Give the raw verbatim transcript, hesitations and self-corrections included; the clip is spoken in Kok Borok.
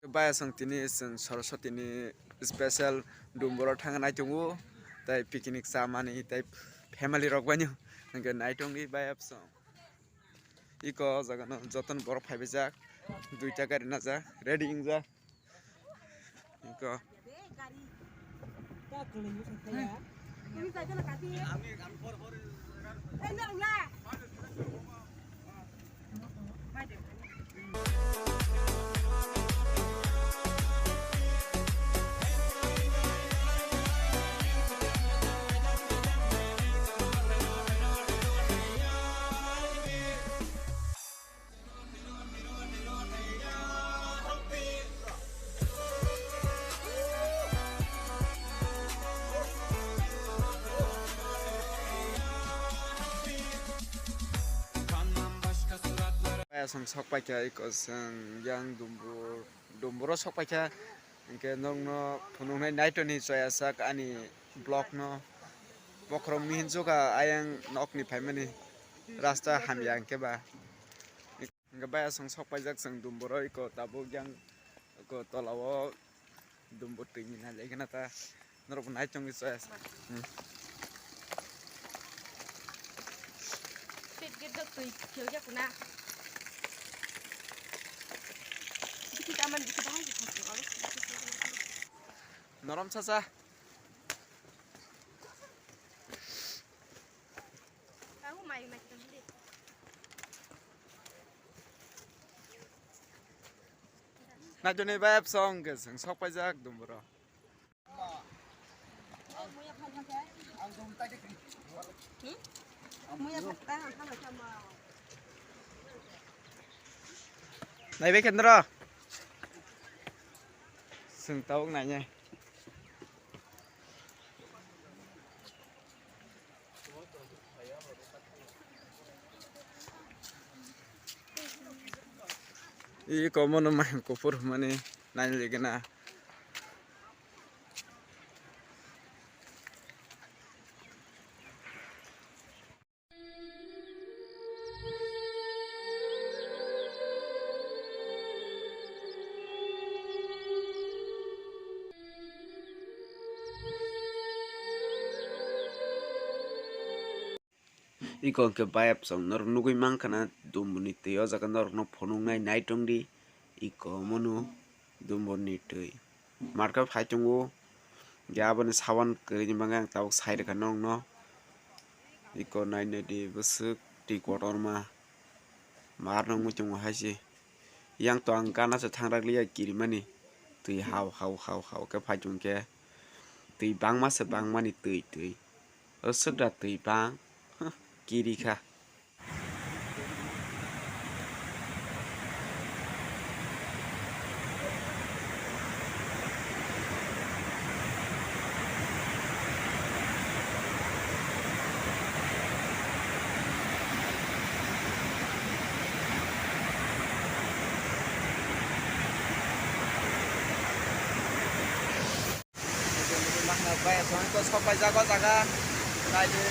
Baya song tini song Saraswati ni special dumboro thang nai tongo, tai picnic chamani, tai family rok bai no hingke nai tongdi baya song. Iko o jaga no jotono borok phaibaijak, duita gari najak, ready wngjak. Iko. Baya song sok paikha iko song yang dumbur, dumburo sok paikha. Hingke nokno phunuknai naitoni choya sak ani vlog no. Bokhorok mihinsukha ayang nokni phaimani rasta hamya hingke ba. Hingke baya song sok paijak song dumburo iko tabuk yang iko tola o dumbur twi ni nai laikha na ta. Norok bo nai tongwi choya sak. Hmm. Pet get dok twi phiyok ya kuna. Dikit aman dikit bahai dikit. Norom sasa. Tahu mai mai kita beli. Najoni beb song ke song sok paijak dumburo. Naibe Kendra. Sung tabuk nainai. Iko mono mai kuphur hwnmani naina ligina. Iko hwnkhe bayapsong norok nugwi mankha na, dumbuni twi o jaga norokno phunuknai nai tongdi. Iko omono dumbuni twi market phai tongo, hwnkhe aboni sawan kwrwini bagwi ang tabuk sai rwkha norokno. Iko nai naidi bwswk twi kotorma mar nw wngwi tongo hai se. Yang to ang gana se thangrak liya kirimani. Twi hau hau hau hau khe phai tong khe. Twi bangma se bangmani twi twi. O swkra twi bang. Huh, kiri kha. Bai, songko sok paijak o jaga. Naidi.